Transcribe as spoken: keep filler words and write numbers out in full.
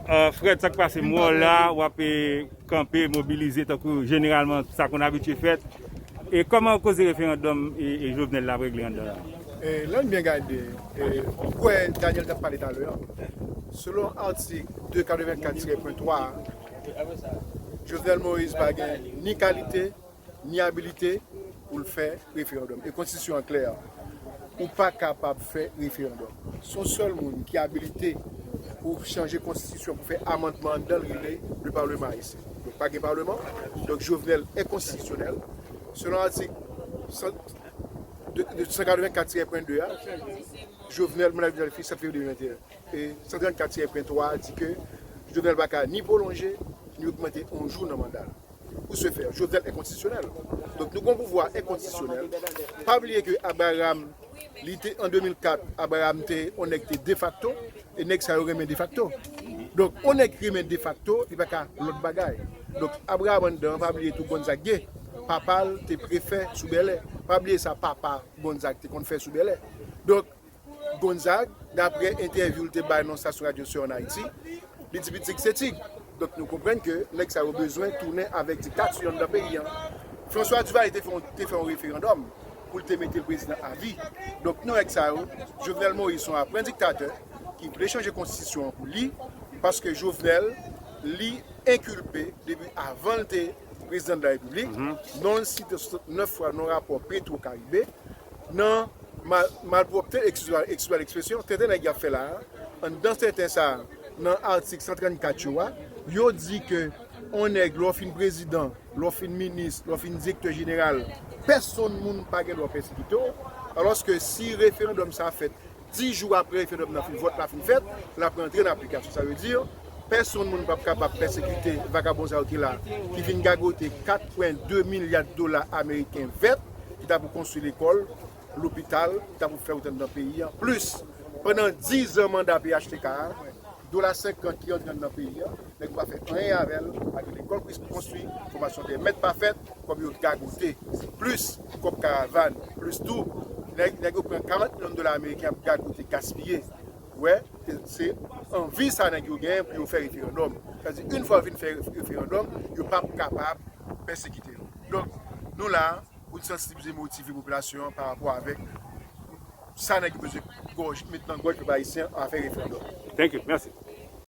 Fred, sa k pase? M wè w la, w ap kanpe, mobilize tankou jeneralman sa konn abitye fèt. E kòman koze referandòm e Jovenel la ap regle anndan la? Lè n byen gade, ou kwè Daniel t ap pale talè a, selon atik de katrevenkat tirè pwen twa a, Jovenel Moïse pa gen ni kalite ni abilite pou l fè referandòm. E konstitisyon an klè, ou pa kapab fè referandòm. Se yon sèl moun ki abilite pou chanje konstitisyon, pou fè amandman anndan l, rele le Parlement haïtien. Donk pa gen palman. Donk Jovenel enkonstitisyonèl. Selon atik san katrevenkat tirè pwen de a, Jovenel, manda Jovenel fini sèt fevriye de mil venteyen. E san trannkat tirè pwen twa a di ke Jovenel pa ka ni pwolonje, ni ogmante yon jou nan manda l. Pou se fè, Jovenel enkonstitisyonèl. Donk nou gen yon pouvwa enkonstitisyonèl. Pa bliye ke Abraham, li te an de mil kat, Abraham te yon nèg te defakto, e nèg sa yo renmen defakto. Donk yon nèg ki renmen defakto, li pa ka lòt bagay. Donk Abraham anndan, pa bliye tou Gonzague, papa l te prefè sou Bèlè. Pa bliye sa papa Gonzague te konn fè sou Bèlè. Donk Gonzague, daprè entèvyou l te bay nan stasyon radyo Sè an Ayiti, li di pitit se tig. Donk nou konprann ke nèg sa yo bezwen tounen avèk diktati anndan peyi an. François Duvalier te fè yon, te fè yon referandòm pou l te mete l prezidan avi. Donk nou nèg sa yo, Jovenel Moïse se yon aprann diktatè ki vle chanje konstitisyon an pou li, paske Jovenel, li enkilpe depi avan l te prezidan de la repiblik. Non l site swasannnèf fwa nan rapò Petro Caribe, nan malpwòpte, eskize mwa lekspresyon, tenten nèg y ap fè la a. Anndan tenten sa a, nan atik san trannkat yo a, yo di ke yon nèg lè w fin prezidan, lè w fin minis, lè w fin direktè jeneral, pèsonn moun pa gen dwa pèsekite w. Alòske si referandòm sa a fèt dis jou apre referandòm nan fin, vòt la fin fèt, l ap rantre nan aplikasyon. Sa vle di, pèsonn moun p ap kapab pèsekite vagabon sa yo ki la, ki vin gagote kat pwen de milya dola ameriken vèt, ki ta pou konstwi lekòl, lopital, ki ta pou fè wout anndan peyi an. Plis, pandan diz an manda P H T K a, dola senkant ki rantre anndan peyi an, nèg yo pa fè anyen avè l, pa gen lekòl ki konstwi, fòmasyon de mèt pa fèt, kòb yo gagote. Plis kòb karavàn, plis tou, nèg, nèg yo pran karant milyon dola ameriken ap gagote, gaspiye. Ou wè, se anvi sa nèg yo genyen pou yo fè referandòm. Sa di, yon fwa yo fin fè referandòm, yo p ap kapab pèsekite yo. Donk, nou la, pou n sansibilize, motive popilasyon an pa rapò avèk sa nèg yo bezwen gòj, met nan gòj pèp ayisyen an afè referandòm. Thank you. Mèsi.